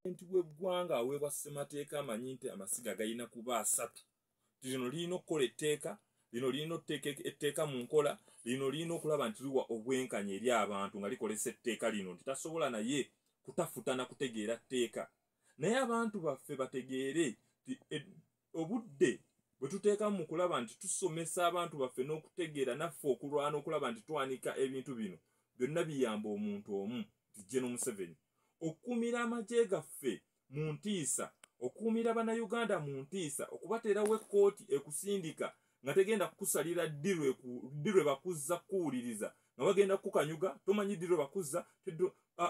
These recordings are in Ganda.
Pulezidenti w'eggwanga aweebwa ssemateeka amanyi nti amasiga galina kuba asatu, ti lino lirina okukola etteeka, lino lirina okuteeka etteeka mu nkola, lino lirina okulaba nti liwa obwenkanya eri abantu nga likolesa etteeka lino, nti tasobola naye kutafuta na kutegeera tteeka. Naye abantu baffe bategeere nti obudde bwe tuteekamu mu kulaba nti tusomesa abantu baffe n'okutegeera naffe okulwana okulaba nti twanika ebintu bino byonna biyamba omuntu omu, nti General Museveni. Okukuumira amagye gaffe mu ntiisa, okukuumira Bannayuganda mu ntiisa, okubateerawo ekkooti ekusindika nga tegenda kukusalira ddi lwe bakuzza kukuwuliriza, nga bagenda kukukanyuga, tomanyi ddi lwe bakuzza,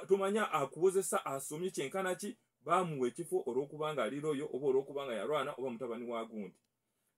tomanyi akuwozesa asomye kyenkana ki, baamuwa ekifo olw'okubanga ali loyo oba olw'okubanga yalwana oba mutabani wa gundi.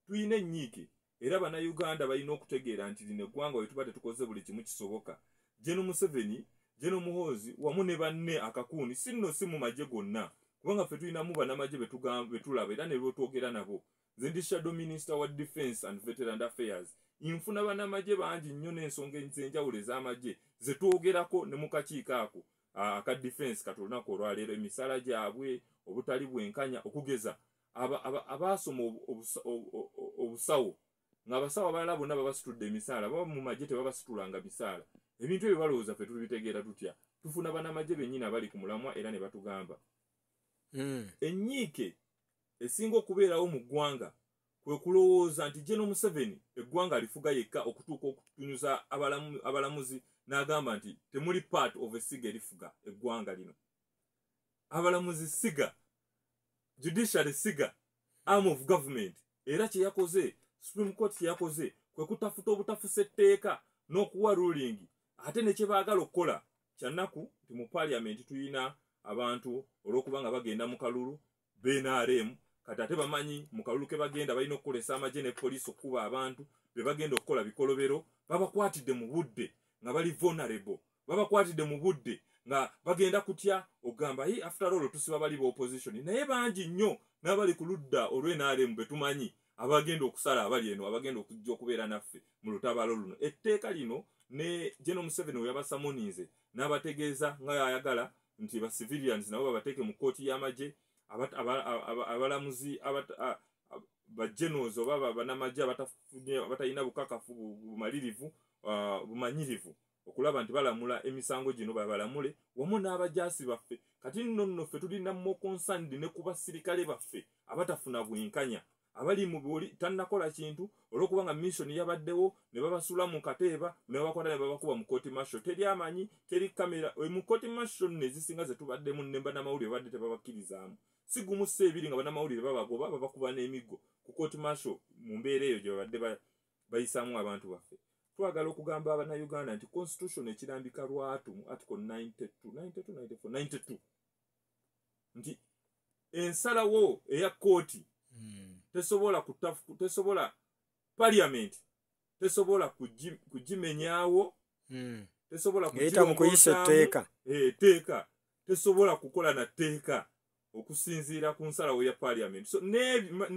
Tulina ennyiike era Bannayuganda balina okutegeera nti lino eggwanga we tuba tetukoze buli kimu kisoboka. General Museveni, General Muhoozi wamu ne banne akakuuni, si nno si mu magye gonna, kubanga ffe tulinamu bannamagye betulaba era ne betwogera nabo. Nze ndi shadow minister wa Defense and Veteran Affairs, nfuna bannamagye bangi nnyo n'ensonga ez'enjawulo ez'amagye ze twogerako ne mu kakiiko ako aka defense kati olunaku olwaleero, emisaala gyabwe, obutali bwenkanya, okugeza abaasoma obusawo ng'abasawo abalala bonna babasitudde emisaala, baba mu magye tebabasitulanga misaala. Ebintu ebyo balowooza ffe tubitegeera tutya? Tufuna bannamagye bennyini abali ku mulamwa era ne batugamba. Ennyiike esinga okubeerawo mu ggwanga kwe kulowooza nti General Museveni eggwanga alifuga yekka okutuuka okutunyuza abalamuzi n'agamba nti temuli part of essiga erifuga eggwanga lino. Abalamuzi siga, judiciary siga, arm of government. Era kye yakoze, Supreme Court kye yakoze kwe kutafuta obutafusa etteeka n'okuwa ruling. Ate ne kye baagala okukola kyannaku nti mu parliament tulina abantu olw'okuba nga bagenda mu kalulu BNRM, kati ate bamanyi mu kalulu ke bagenda balina okukolesa amagye ne poliisi okukuba abantu be bagenda okukola bikolobero. Babakwatidde mu budde nga bali vulnerable, babakwatidde mu budde nga bagenda kutya okugamba hi after all tusiba bali ba opposition. Naye bangi nnyo n'abali ku ludda olw'NRM be tumanyi abagenda okusala abali eno, abagenda okujja okubeera naffe mu lutabaalo luno. Etteeka lino ne General Museveni we yabasamoninze n'abategeeza nga yayagala nti ba civilians nabo babateeke mu kkooti y'amagye, abalamuzi ba generals oba bannamagye abatalina bukakafu bumalirivu, bumanyirivu okulaba nti balamula emisango gino, babalamule wamu n'abajaasi baffe. Kati nno nno ffe tulina more concerned ne ku basirikale baffe abatafuna bwenkanya, abali mu buli tannakola kintu olw'okuba nga mission yabaddewo ne babasula mu kateeba ne babakwata ne babakuba mu court martial. Teri amanyi, teri kamera mu court martial nno ezisinga ze tubaddemu ne bannamawulire babadde tebabakkirizaamu, si gumu si ebiri nga bannamawulire babagoba, babakuba n'emiggo ku court martial. Mu mbeera eyo gye babadde bayisaamu abantu baffe, twagala okugamba Abannayuganda nti constitution ekirambika lwatu mu article 92, 92, 94, 92 nti ensalawo eya kooti tesobola, parliament tesobola kugimenyaawo, tesobola Ng'eyita mu kuyisa etteeka. Etteeka tesobola kukola na tteeka okusinziira ku nsalawo ya parliament, so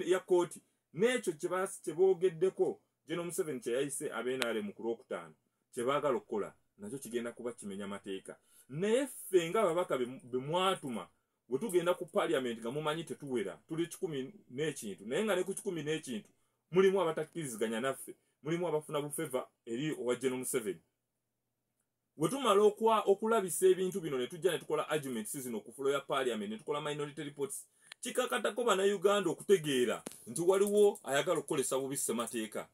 ya kooti. N'ekyo kye boogeddeko, General Museveni kye yayise ab'NRM ku Lwokutaano kye baagala okukola nakyo kigenda kuba kimenya mateeka. Naye ffe ng'ababaka be mwatuma, bwe tugenda ku parliament nga mumanyi tetuwera, tuli 100 n'ekintu, naye nga ne ku 100 n'ekintu mulimu abatakkiriziganya naffe, mulimu abafuna bu favour eri owa General Museveni. Bwe tumala okulabisa ebintu bino ne tujja ne tukola arguments zino ku floor ya parliament ne tukola minority reports, kikakatako Bannayuganda okutegeera nti waliwo ayagala okukolesa bubi ssemateeka.